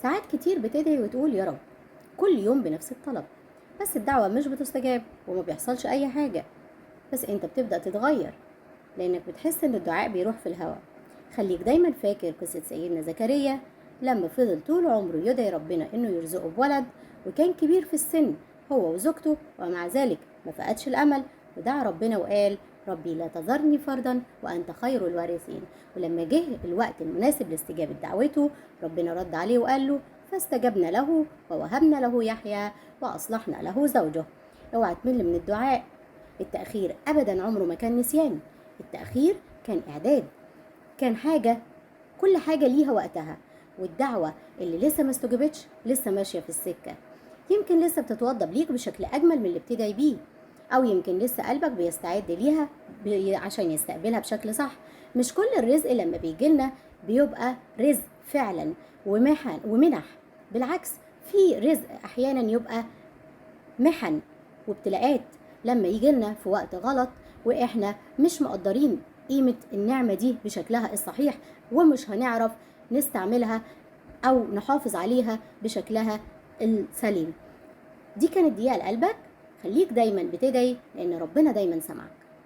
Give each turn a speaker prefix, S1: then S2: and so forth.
S1: ساعات كتير بتدعي وتقول يا رب كل يوم بنفس الطلب، بس الدعوة مش بتستجاب وما بيحصلش أي حاجة. بس انت بتبدأ تتغير لأنك بتحس إن الدعاء بيروح في الهوا. خليك دايما فاكر قصة سيدنا زكريا لما فضل طول عمره يدعي ربنا إنه يرزقه بولد، وكان كبير في السن هو وزوجته، ومع ذلك ما فقدش الأمل ودعا ربنا وقال ربي لا تذرني فردا وأنت خير الوارثين. ولما جه الوقت المناسب لاستجابة دعوته ربنا رد عليه وقال له فاستجبنا له ووهبنا له يحيى وأصلحنا له زوجه. اوعى تمل من الدعاء، التأخير أبدا عمره ما كان نسيان، التأخير كان إعداد، كان حاجة، كل حاجة ليها وقتها. والدعوة اللي لسه ما استجابتش لسه ماشية في السكة، يمكن لسه بتتوضب ليك بشكل أجمل من اللي بتدعي بيه، أو يمكن لسه قلبك بيستعد ليها عشان يستقبلها بشكل صح. مش كل الرزق لما بيجيلنا بيبقى رزق فعلا ومنح، بالعكس في رزق أحيانا يبقى محن وابتلاءات لما يجيلنا في وقت غلط وإحنا مش مقدرين قيمة النعمة دي بشكلها الصحيح، ومش هنعرف نستعملها أو نحافظ عليها بشكلها السليم. دي كانت دقيقة لقلبك. خليك دايما بتدعي لأن ربنا دايما سمعك.